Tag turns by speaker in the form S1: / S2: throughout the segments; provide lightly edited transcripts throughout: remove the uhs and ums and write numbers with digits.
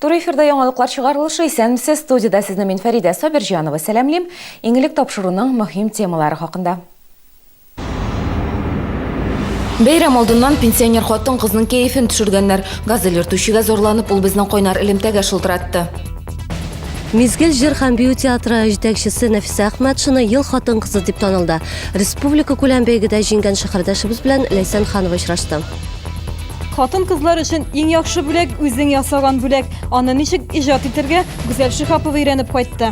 S1: Туры эфирда яңалыклар чыгарылышы. Исәнмесез, студиядә сезне мин Фәридә Сабирҗанова сәламлим. Иң элек тапшыруның мөһим темалары хакында. Бәйрәм алдыннан пенсионер хатын-кызның кәефен төшергәннәр. Газель йөртүчегә зарланып, ул безнең кайнар элемтәгә шылтыратты.
S2: Мизгел җыр һәм бию театры җитәкчесе Нәфисә Әхмәтшина ел хатын-кызы дип танылды. Республика күләм бәйгедә җиңгән шәһәрдәшебез белән Ләйсән Ханова очрашты.
S3: Хатын-кызлар өчен иң яхшы бүләк үзең ясаган бүләк. Аны ничек иҗат итәргә, Гүзәл Шиһапова өйрәнеп кайтты.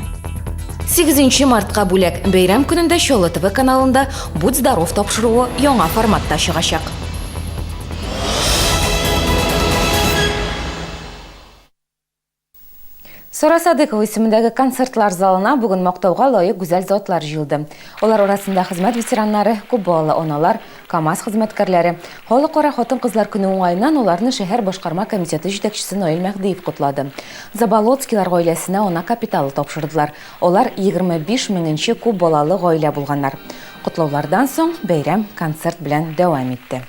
S1: 8 мартка бүләк. Бәйрәм көнендә Чаллы ТВ каналында Будь здоров тапшыруы яңа форматта чыгачак. Сара Садыкова исемендәге концертлар залына бүген мактауга лаек гүзәл затлар җыелды. Алар арасында хезмәт ветераннары, күп балалы аналар, КАМАЗ хезмәткәрләре. Халыкара хатын-кызлар көне уңаеннан аларны шәһәр башкарма комитеты җитәкчесе Наил Мәһдиев котлады. Заболоцкийлар гаиләсенә ана капиталы тапшырдылар. Алар 25 меңенче күп балалы гаилә булганнар. Котлаулардан соң бәйрәм концерт белән дәвам итте.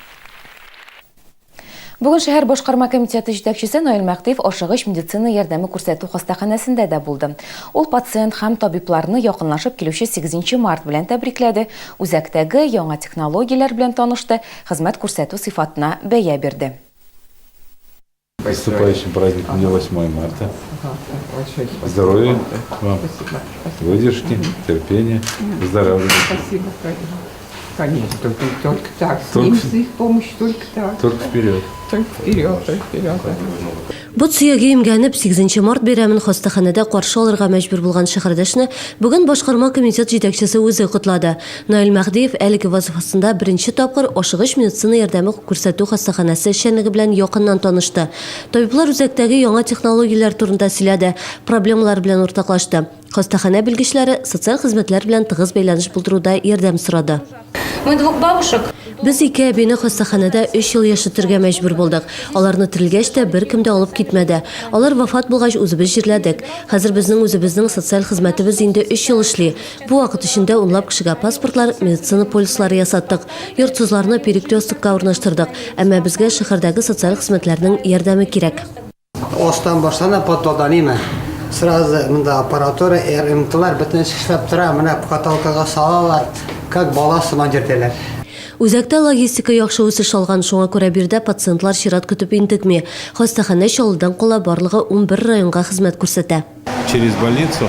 S1: Бүген шәһәр башкарма комитеты җитәкчесе Наил Мәһдиев ашыгыч медицина ярдәме күрсәтү хастаханәсендә дә булды. Ул пациент һәм табибларны якынлашып килүче 8 март белән тәбрикләде, үзәктәге яңа технологияләр белән танышты, хезмәт күрсәтү сыйфатына бәя бирде.
S4: С наступающим праздником 8 марта. Здоровья вам, выдержки, терпения, выздоравливайте.
S5: Спасибо, конечно. Только, только так. С ним, с их помощью, только так.
S4: Только вперед.
S5: Только вперед, только вперед.
S2: Бот сөяге имгәнеп, 8 март бәйрәмен хастаханәдә каршы алырга мәҗбүр булган шәһәрдәшне бүген башкарма комитет җитәкчесе үзе котлады. Наил Мәһдиев әлеге вазыйфасында беренче тапкыр ашыгыч медицина ярдәме күрсәтү хастаханәсе эшчәнлеге белән якыннан танышты. Табиблар үзәктәге яңа технологияләр турында сөйләде, проблемалар белән уртаклашты. Хастаханә белгечләре социаль хезмәтләр белән тыгыз бәйләнеш булдыруда ярдәм сорады.
S1: Мы двух бабушек.
S2: Без ике әбине хастаханәдә өч ел яшәтергә мәҗбүр булдык. Аларны терелгәч тә беркем дә алып китмәде. Алар вафат булгач, үзебез җирләдек. Хәзер безнең үзебезнең социаль хезмәтебез инде өч ел эшли. Бу вакыт эчендә унлап кешегә паспортлар, медицина полислары ясаттык. Йортсызларны перекрестокка урнаштырдык. Әмма безгә шәһәрдәге социаль хезмәтләрнең ярдәме кирәк.
S6: Астан башлана подвалдан име. Сразу монда аппаратура, РМТлар бөтен эшләп тора. Менә каталкага салалар, как бала сыман йөртәләр.
S2: Үзәктә логистика яхшы үсеш алган, шуңа күрә биредә пациентлар чират көтеп интекми. Хастаханә Чаллыдан кала барлыгы 11 районга хезмәт күрсәтә.
S4: Через больницу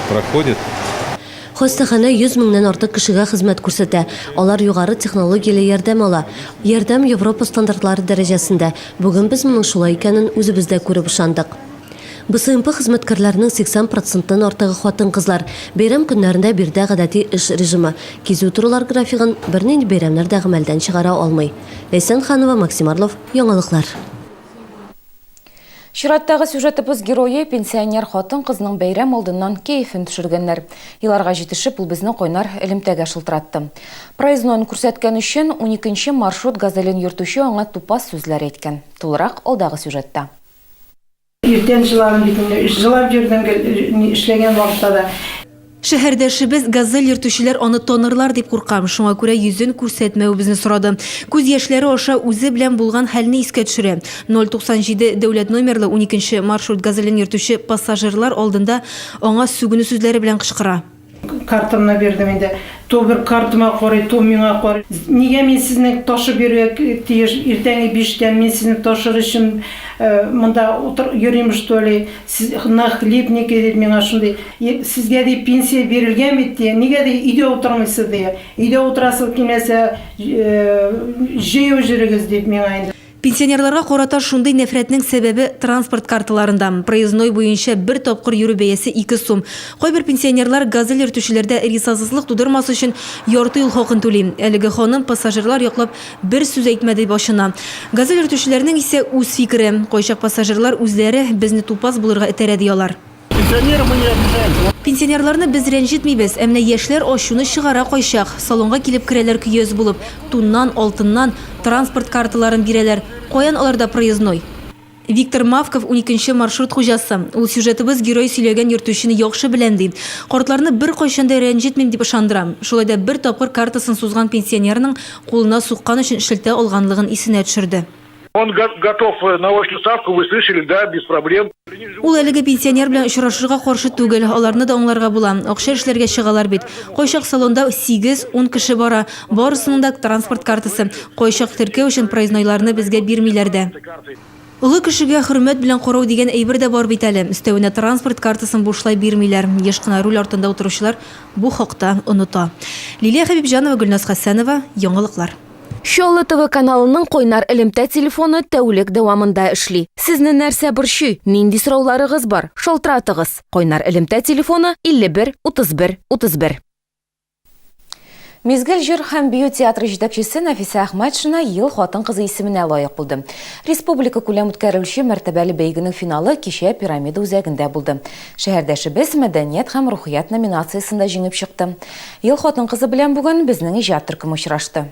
S4: проходит.
S2: Хастаханә 100 меңнән артык кешегә хезмәт күрсәтә. Алар югары технологияле ярдәм ала. Ярдәм Европа стандартлары дәрәҗәсендә. Бүген без моның шулай икәнен үзебез дә күреп ышандык. БСМП хезмәткәрләренең 80 проценттан артыгы хатын-кызлар. Бәйрәм көннәрендә биредә гадәти эш режимы. Кизү торулар графигын бернинди бәйрәмнәр дә гамәлдән чыгара алмый. Ләйсән Ханова, Максим Орлов, Яңалыклар.
S1: Чираттагы сюжетыбыз герое пенсионер хатын-кызның бәйрәм алдыннан кәефен төшергәннәр. Еларга җитешеп, ул безне кайнар элемтәгә шылтыратты. Проезднойын күрсәткән өчен уникенче маршрут газелен йөртүче аңа тупас сүзләр әйткән. Тулырак алдагы сюжетта.
S7: Иртән җыладым бит инде, җылап йөрдем гел, эшләгән вакытта да.
S3: Шәһәрдәшебез Газель йөртүчеләр аны танырлар дип курка, шуңа күрә йөзен күрсәтмәвебезне сорады. Күз яшьләре аша үзе белән булган хәлне искә төшерә. 097 дәүләт номерлы уникенче маршрут Газелен йөртүче пассажирлар алдында аңа сүгенү сүзләре белән кычкыра.
S7: Картамны бирдем инде. То бер картама карый, то миңа карый. Нигә мин сезне ташып йөрергә тиеш? Иртәнге биштән мин сезне ташыр өчен монда утыр йөрим что ли? Сез нахлебники дип миңа шундый. Сезгә ди пенсия бирелгән бит ди. Нигә ди өйдә утырмыйсыз ди. Өйдә утырасыгыз килмәсә, җәяү йөрегез дип миңа инде.
S3: Пенсионерларга карата шундый нәфрәтнең сәбәбе транспорт карталарында. Проездной буенча бер тапкыр йөрү бәясе 2 сум. Кайбер пенсионерлар Газель йөртүчеләрдә ризасызлык тудырмас өчен ярты юл хакын түли. Әлеге ханым пассажирлар яклап бер сүз әйтмәде дип ачына. Газель йөртүчеләрнең исә үз фикере. Кайчак пассажирлар үзләре безне тупас булырга этәрә ди алар.
S8: Пенсионеры мы не обижаемся.
S3: Пенсионерларны без рәнҗетмибез, ә менә яшьләр ачуны чыгара кайчак. Салонга килеп керәләр көяз булып. Туннан, алтыннан, транспорт карталарын бирәләр. Каян аларда проездной? Виктор Мавков, уникенче маршрут хуҗасы. Ул сюжетыбыз герое сөйләгән йөртүчене яхшы беләм, ди. Картларны беркайчан да рәнҗетмим, дип ышандыра. Шулай да бер тапкыр картасын сузган пенсионерның кулына суккан өчен шелтә алганлыгын исенә төшерде.
S9: Он готов на очную ставку, вы слышали, да, без проблем.
S3: Ул әлеге пенсионер белән очрашырга каршы түгел, аларны да аңларга була. Акча эшләргә чыгалар бит. Кайчак салонда сигез-ун кеше бара, барысының да транспорт картасы. Кайчак теркәү өчен проезднойларны безгә бирмиләр дә. Олы кешегә хөрмәт белән карау дигән әйбер дә бар бит әле. Өстәвенә транспорт картасын бушлай бирмиләр. Еш кына руль артында утыручылар бу хакта оныта. Лилия Хәбибҗанова, Гөлназ Хәсәнова, Яңалыклар.
S1: Чаллы ТВ каналының кайнар элемтә телефоны тәүлек дәвамында эшли. Сезне нәрсә борчый, нинди сорауларыгыз бар, шалтыратыгыз. Кайнар элемтә телефоны 51 31 31. Мизгел җыр һәм бию театры җитәкчесе Нәфисә Әхмәтшина Ел хатын-кызы исеменә лаек булды. Республика күләм үткәрелүче мәртәбәле бәйгенең финалы кичә Пирамида үзәгендә булды. Шәһәрдәшебез Мәдәният һәм рухият номинациясендә җиңеп чыкты. Ел хатын-кызы белән бүген безнең иҗат төркеме очрашты.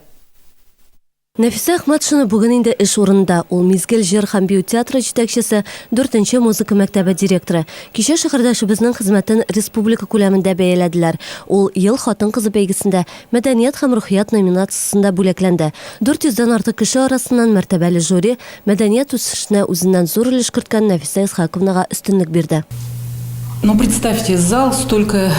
S2: Нәфисә Әхмәтшина бүген инде эш урынында. Ул Мизгел җыр һәм бию театры җитәкчесе, дүртенче музыка мәктәбе директоры. Кичә шәһәрдәшебезнең хезмәтен республика күләмендә бәяләделәр. Ул Ел хатын-кызы бәйгесендә Мәдәният һәм рухият номинациясендә бүләкләнде. 400 дән артык кеше арасыннан мәртәбәле жюри мәдәният үсешенә үзеннән зур өлеш керткән Нәфисә Исхаковнага өстенлек бирде.
S10: Ну, представьте, зал, столько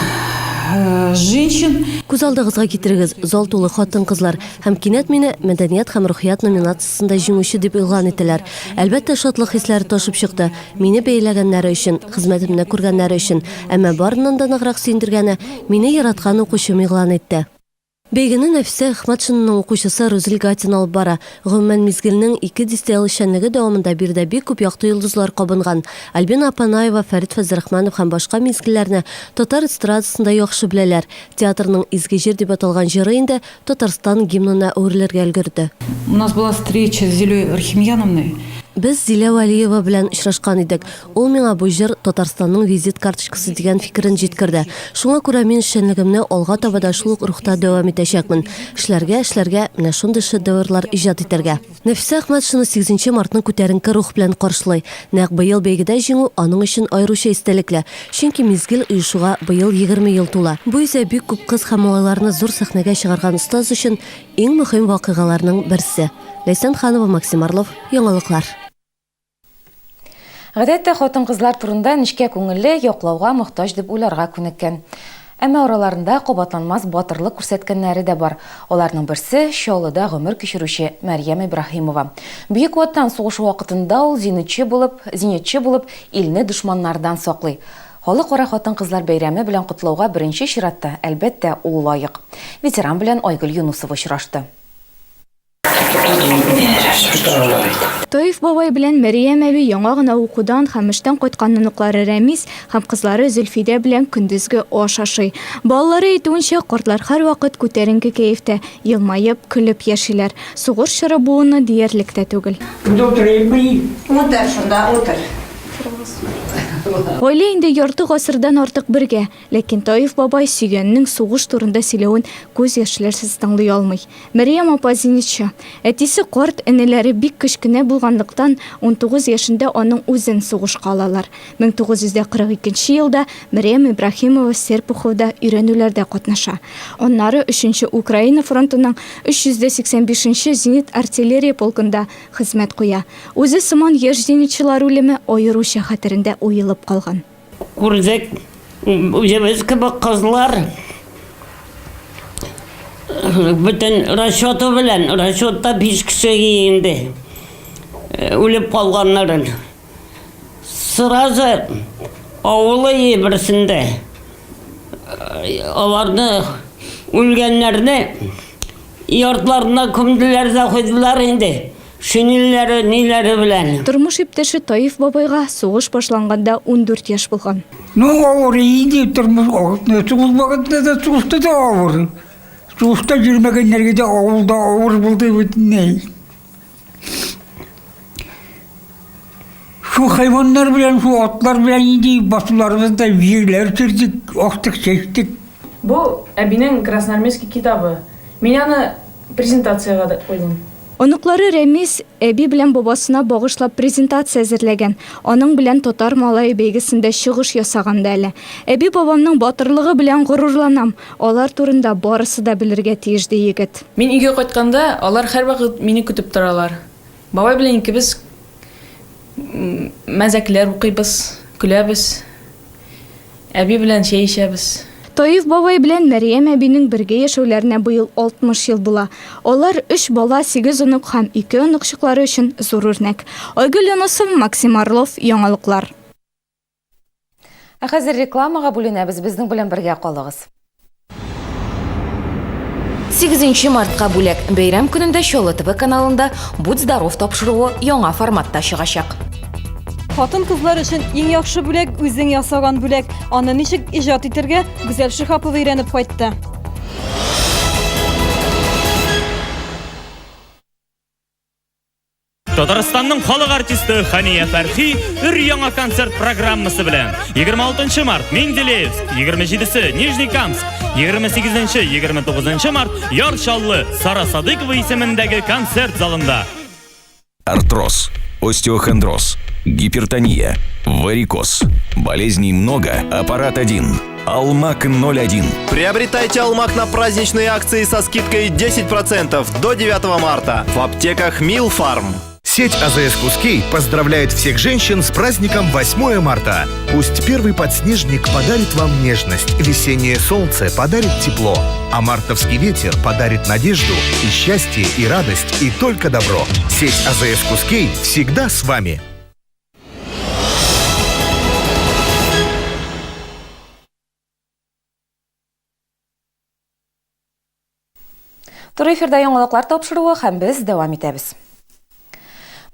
S10: женщин.
S2: Күз алдыгызга китерегез, зал тулы хатын-кызлар. Һәм кинәт мине Мәдәният һәм рухият номинациясендә җиңүче дип игълан иттеләр. Әлбәттә, шатлык хисләре ташып чыкты. Мине бәяләгәннәре өчен, хезмәтемне күргәннәре өчен. Әмма барыннан да ныграк сөендергәне, мине яраткан укучым игълан итте. Бәйгене Нәфисә Әхмәтшинаның укучысы Рузил Гатин алып бара. Гомумән, Мизгелнең ике дистә ел эшчәнлеге дәвамында биредә бик күп якты йолдызлар кабынган. Альбина Апанаева, Фәрит Фәзрахманов һәм башка мизгелләрне татар эстрадасында яхшы беләләр. Театрның Изге җир дип аталган җыры инде Татарстан гимнына әверелергә өлгерде.
S10: У нас была встреча с Зилей Рахимьяновной.
S2: Без Зилә Вәлиева белән очрашкан идек. Ул миңа бу җыр, Татарстанның визит карточкасы дигән фикерен җиткерде. Шуңа күрә мин эшчәнлегемне алга таба да шул ук рухта дәвам итәчәкмен. Эшләргә, эшләргә, менә шундый шедеврлар иҗат итәргә. Нәфисә Әхмәтшина сигезенче мартны күтәренке рух белән каршылый. Нәкъ быел бәйгедә җиңү аның өчен аеруча истәлекле. Чөнки Мизгел оешуга быел 20 ел тула. Бу исә бик күп кыз һәм малайларны зур сәхнәгә чыгарган остаз өчен иң мөһим вакыйгаларның берсе. Ләйсән Ханова, Максим Орлов, Яңалыклар.
S1: Гадәттә хатын-кызлар турында нечкә күңелле, яклауга мохтаҗ дип уйларга күнеккән. Әмма араларында кабатланмас батырлык күрсәткәннәре дә бар. Аларның берсе, Чаллыда гомер кичерүче Мәрьям Ибраһимова. Бөек Ватан сугышы вакытында ул зенитчы булып, зенитчы булып, илне дошманнардан саклый. Халыкара хатын-кызлар бәйрәме белән котлауга беренче чиратта, әлбәттә, ул лаек. Ветеран белән Айгөл Юнусова очрашты.
S11: Таиф бабай белән Мәрьям әби яңа гына укудан һәм эштән кайткан оныклары Рәмис һәм кызлары Зөлфидә белән көндезге аш ашый. Балалары әйтүенчә, картлар һәрвакыт күтәренке кәефтә, елмаеп, көлеп яшиләр. Сугыш чоры буыны диярлек тә түгел.
S5: Монда утырыйммыни? Утыр шунда, утыр.
S11: Гаилә инде ярты гасырдан артык бергә. Ләкин Таиф бабай сөйгәненең сугыш турында сөйләвен күз яшьләрсез тыңлый алмый. Мәрьям апа зенитчы. Әтисе карт, энеләре бик кечкенә булганлыктан, 19 яшендә аның үзен сугышка алалар. 1942 нче елда Мәрьям Ибраһимова Серпуховда өйрәнүләрдә катнаша. Аннары Өченче Украина фронтының 385 нче зенит-артиллерия полкында хезмәт куя. Үзе сыман яшь зенитчылар үлеме аеруча хәтерендә уелып калган.
S12: Күрдек, үзебез кебек кызлар бөтен расчеты белән, расчетта биш кеше инде үлеп калганнарын. Сразу авылы берсендә аларны үлгәннәрне йортларына күмделәр дә куйдылар инде. Шинельләре, ниләре белән.
S11: Тормыш иптәше Таиф бабайга сугыш башланганда 14 яшь булган.
S13: Ну, авыр инде тормыш, сугыш вакытында да, сугышта да авыр. Сугышта йөрмәгәннәргә дә авылда авыр булды бөтенләй. Шул хайваннар белән, шул атлар белән инде басуларыбызда җирләр сөрдек, астык, чәчтек.
S14: Бу әбинең красноармейский китабы. Мин аны презентациягә дә куйдым.
S11: Оныклары Рәмис әби белән бабасына багышлап презентация әзерләгән, аның белән Татар малае бәйгесендә чыгыш ясаган да әле. Әби-бабамның батырлыгы белән горурланам, алар турында барысы да белергә тиеш, ди егет.
S14: Мин өйгә кайтканда, алар һәрвакыт мине көтеп торалар. Бабай белән икебез мәзәкләр укыйбыз, көләбез. Әби белән чәй эчәбез.
S11: Таиф бабай белән Мәрьям әбинең бергә яшәүләренә быел 60 ел була. Алар өч бала, сигез онык һәм ике оныкчыклары өчен зур үрнәк. Айгөл Юнысова, Максим Орлов, Яңалыклар.
S1: Ә хәзер рекламага бүленәбез, безнең белән бергә калыгыз. 8 мартка бүләк. Бәйрәм көнендә Чаллы ТВ каналында Будь здоров тапшыруы яңа форматта чыгачак.
S15: Хатын-кызлар өчен иң яхшы бүләк үзең ясаган бүләк. Аны ничек иҗат итәргә, Гүзәл Шиһапова өйрәнеп кайтты.
S16: Татарстанның халык артисты Хания Фәрхи өр-яңа концерт программасы белән 26 март Менделеевск, 27-се Нижнекамск, 28-нче, 29 март Яр Чаллы Сара Садыкова исемендәге концерт залында.
S17: Артроз, остеохондроз, гипертония, варикоз. Болезней много, аппарат один. Алмак 01.
S18: Приобретайте Алмак на праздничные акции со скидкой 10% до 9 марта в аптеках Милфарм.
S19: Сеть АЗС Кускей поздравляет всех женщин с праздником 8 марта. Пусть первый подснежник подарит вам нежность, весеннее солнце подарит тепло, а мартовский ветер подарит надежду и счастье, и радость, и только добро. Сеть АЗС Кускей всегда с вами.
S1: Туры эфирда яңалыклар тапшыруы һәм без дәвам итәбез.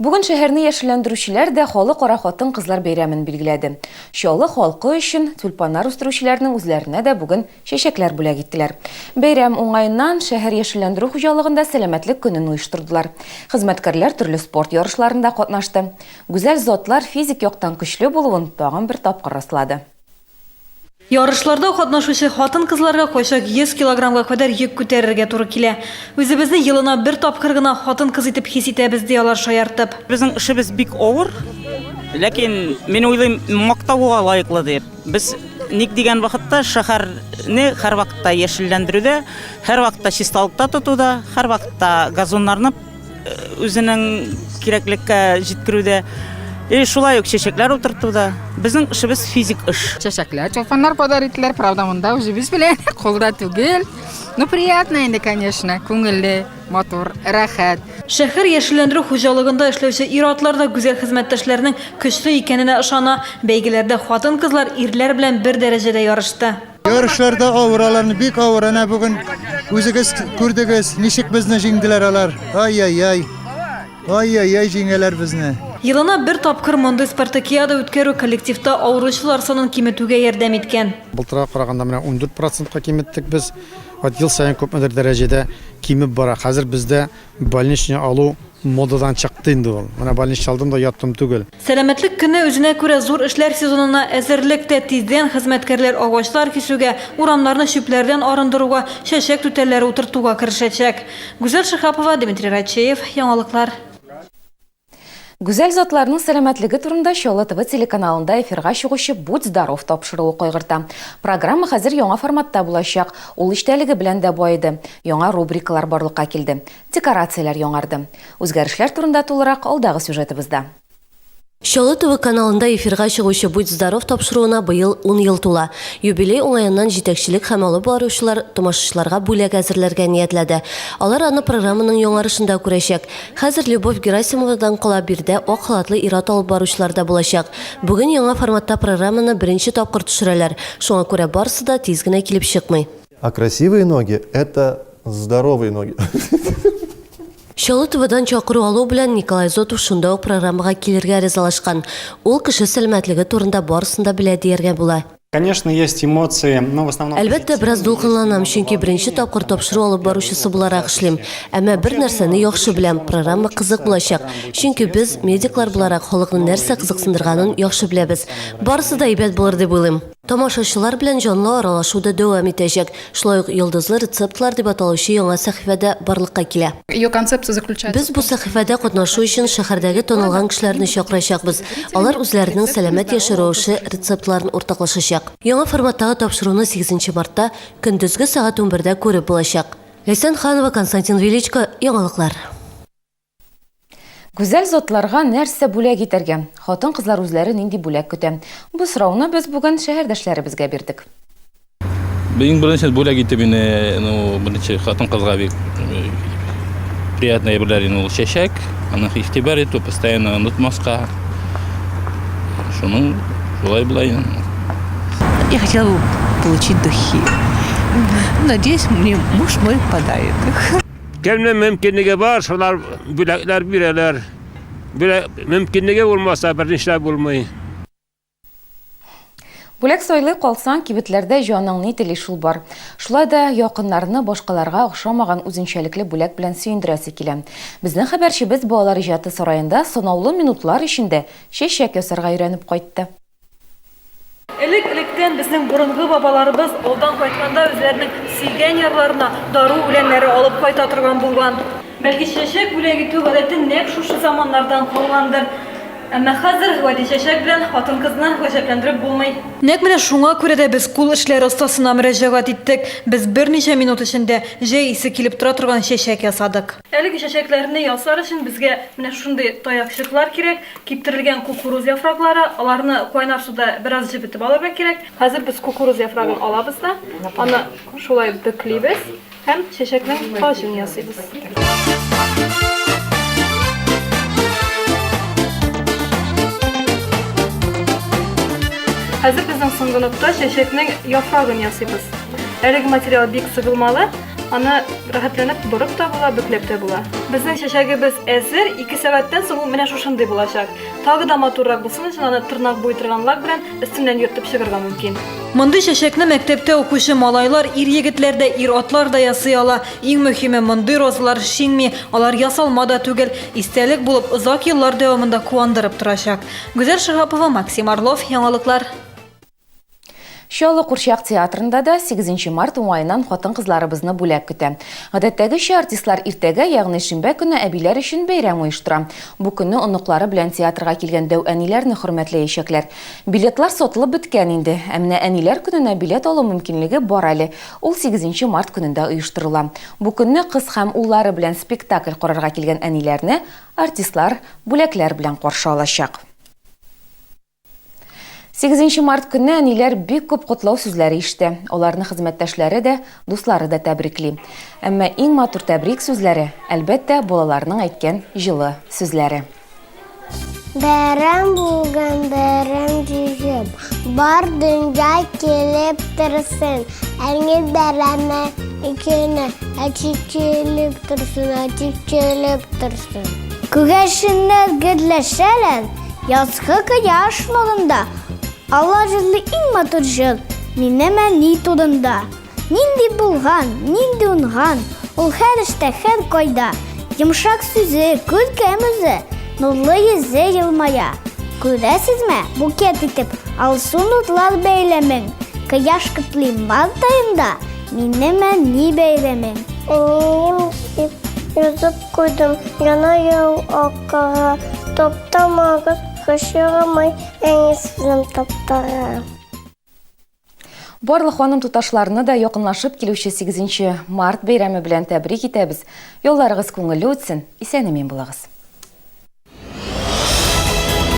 S1: Бүген шәһәрне яшелләндерүчеләр дә халыкара хатын-кызлар бәйрәмен билгеләде. Чаллы халкы өчен тюльпаннар үстерүчеләрнең үзләренә дә бүген чәчәкләр бүләк иттеләр. Бәйрәм уңаеннан шәһәр яшелләндерү хуҗалыгында сәламәтлек көнен оештырдылар. Хезмәткәрләр төрле спорт ярышларында катнашты. Гүзәл затлар физик яктан көчле булуын тагын бер тапкыр раслады.
S15: Ярышларда катнашучы хатын-кызларга кайчак 100 килограммга кадәр йөк күтәрергә туры килә. Үзебезне елына бер тапкыр гына хатын-кыз итеп хис итәбез, ди алар шаяртып.
S20: Безнең эшебез бик авыр, ләкин мин уйлыйм, мактауга лаеклы дип. Без ник дигән вакытта шәһәрне һәрвакытта яшелләндерүдә, һәрвакытта чисталыкта тотуда, һәрвакытта газоннарны үзенең кирәклеккә җиткерүдә, и шулай ук чәчәкләр утыртуда. Безнең эшебез физик эш.
S21: Чәчәкләр, чулпаннар подарить иттеләр, правда, монда үзебез белән, кулда түгел. Ну, приятно инде, конечно, күңелле, матур, рәхәт.
S15: Шәһәр яшелләндерү хуҗалыгында эшләүче ир-атлар да гүзәл хезмәттәшләренең көчле икәненә ышана. Бәйгеләрдә хатын-кызлар ирләр белән бер дәрәҗәдә ярышты.
S22: Ярышларда авыр аларны, бик авыр. Әнә бүген үзегез күрдегез, ничек безне җиңделәр алар. Ай-яй-яй. Ай-яй-яй җиңәләр безне.
S15: Елына бер тапкыр мондый спартакиада үткәрү коллективта авыручылар санын киметүгә ярдәм иткән.
S23: Былтырга караганда менә 14 процентка киметтек без. Вот ел саен күпмедер дәрәҗәдә кимеп бара. Хәзер бездә Больничный алу модадан чыкты инде ул. Менә больничный алдым да яттым түгел.
S15: Сәламәтлек көне үзенә күрә зур эшләр сезонына әзерлек тә. Тиздән хезмәткәрләр агачлар кисүгә, урамнарны чүпләрдән арындыруга, чәчәк түтәлләре утыртуга керешәчәк. Гүзәл Шиһапова, Дмитрий Рачеев, Яңалыклар.
S1: Гүзәл затларның сәламәтлеге турында Чаллы ТВ телеканалында эфирга чыгучы Будь здоров тапшыруы кайгырта. Программа хәзер яңа форматта булачак. Ул эчтәлеге белән дә баеды. Яңа рубрикалар барлыкка килде. Декорацияләр яңарды. Үзгәрешләр турында тулырак алдагы сюжетыбызда.
S2: Чаллы ТВ каналында эфирга чыгучы Будь здоров тапшыруына быел ун ел тула. Юбилей уңаеннан җитәкчелек һәм алып баручылар тамашачыларга бүләк әзерләргә ниятләде. Алар аны программаның яңарышында күрәчәк. Хәзер Любовь Герасимовадан кала биредә ак халатлы ир-ат алып баручылар да булачак. Бүген яңа форматта программаны беренче тапкыр төшерәләр, шуңа күрә барысы да тиз генә килеп чыкмый.
S24: А красивые ноги, это здоровые ноги.
S2: Чаллы ТВдан чакыру алу белән Николай Зотов шунда ук программага килергә ризалашкан. Ул кеше сәламәтлеге турында барысын да белә дияргә була.
S25: Конечно, есть эмоции, но в основном...
S2: Әлбәттә, бераз дулкынланам, чөнки беренче тапкыр тапшыру алып баручысы буларак эшлим. Әмма бер нәрсәне яхшы беләм, программа кызык булачак. Чөнки без, медиклар буларак, халыкны нәрсә кызыксындырганын яхшы беләбез. Барысы да әйбәт булыр дип уйлыйм. Тамашачылар белән җанлы аралашу да дәвам итәчәк. Шулай ук Йолдызлы рецептлар дип аталучы яңа сәхифә дә барлыкка килә.
S26: Ее концепция заключается
S2: Без бу сәхифәдә катнашу өчен шәһәрдәге танылган кешеләрне чакырачакбыз. Алар үзләренең сәламәт яшәү рәвеше рецептларын уртаклашачак. Яңа форматтагы тапшыруны сигезенче мартта көндезге сәгать унбердә күреп булачак. Ләйсән Ханова, Константин Величко, Яңалыклар.
S1: Гүзәл затларга нәрсә бүләк итәргә? Хатын-кызлар үзләре нинди бүләк көтә? Бу сорауны без бүген шәһәрдәшләребезгә бирдек.
S4: Иң беренче бүләк итеп инде, ну, беренче хатын-кызга бик э, приятный әйберләр инде ул чәчәк, аны игътибар итү, постоянно онытмаска. Шуның шулай була инде.
S6: Я хотела бы получить духи. Надеюсь, мне муж мой подарит их.
S7: Кемнең мөмкинлеге бар, шулар бүләкләр бирәләр. Бүләк мөмкинлеге булмаса, бернишләп булмый.
S1: Бүләк сайлый калсаң, кибетләрдә җаның ни тели шул бар. Шулай да якыннарны башкаларга охшамаган үзенчәлекле бүләк белән сөендерәсе килә. Безнең хәбәрчебез Балалар иҗаты сараенда санаулы минутлар эчендә чәчәк ясарга өйрәнеп кайтты.
S15: Элек-электән безнең борынгы бабаларыбыз аудан кайтканда үзләренең сөйгән ярларына дару үләннәре алып кайта торган булган. Бәлки чәчәк бүләк итү гадәте нәкъ шушы заманнардан калгандыр. Әмма хәзер гади чәчәк белән хатын-кызны гаҗәпләндереп булмый. Нәкъ менә шуңа күрә дә без кул эшләре остасына мөрәҗәгать иттек. Без берничә минут эчендә җәй исе килеп тора торган чәчәк ясадык. Әлеге чәчәкләрне ясар өчен безгә менә шушындый таякчыклар кирәк, киптерелгән кукуруз яфраклары, аларны кайнар суда бераз җебетеп алырга кирәк. Хәзер без кукуруз яфрагын алабыз да, аны шулай бөклибез һәм чәчәкнең таҗын ясыйбыз. Хәзер безнең соңгы нокта чәчәкнең яфрагын ясыйбыз. Әлеге материал бик сыгылмалы. Аны рәхәтләнеп борып та була, бөкләп тә була. Безнең чәчәгебез әзер, 2 сәгатьтән соң ул менә шушындый булачак. Тагы да матуррак булсын өчен аны тырнак буй торган лак белән өстеннән йөртеп чыгарга мөмкин. Мондый чәчәкне мәктәптә укучы малайлар, ир-егетләр дә, ир-атлар да ясый ала. Иң мөһиме, мондый розалар шиңми, алар ясалма да түгел, истәлек булып озак еллар дәвамында куандырып торачак. Гүзәл Шиһапова, Максим Орлов, Яңалыклар.
S1: Чаллы курчак театрында да 8 март уңаеннан хатын-кызларыбызны бүләк көтә. Гадәттәгечә, артистлар иртәгә, ягъни шимбә көне әбиләр өчен бәйрәм оештыра. Бу көнне оныклары белән театрга килгән дәү әниләрне хөрмәтләячәкләр. Билетлар сатылып беткән инде. Ә менә әниләр көненә билет алу мөмкинлеге бар әле. Ул 8 март көнендә оештырыла. Бу көнне кыз һәм уллары белән спектакль карарга килгән әниләрне артистлар бүләкләр белән каршы алачак. 8 март көнне әниләр бик күп котлау сүзләре ишетә. Аларны хезмәттәшләре дә, дуслары да тәбрикли. Әмма иң матур тәбрик сүзләре, әлбәттә, балаларның әйткән җылы сүзләре.
S8: Бәйрәм бүген, бәйрәм җыеп, бар дөнья килеп торсын. Әни бәйрәме икене, әти килеп торсын, әти килеп торсын. Күгәрченнәр гөрләшәләр, Язгы кояш нурында, Алла җырлый иң матур җыр, Минем әни турында. Нинди булган, нинди уңган, Ул һәр эштә, һәр кайда. Йомшак сүзе, күркәм үзе, Нурлы йөзе елмая. Күрәсезме, букет итеп, Алсу нурлар бәйләмен. Кояш котлый март аенда, Минем әни бәйрәмен. Әнием дип язып Куйдым яна ел аккага, Таптамагыз, кыш ярамый, әни сүзен таптарга.
S1: Барлык ханым-туташларны да якынлашып килүче 8 март бәйрәме белән тәбрик итәбез. Ялларыгыз күңелле үтсен, исән-имин булыгыз.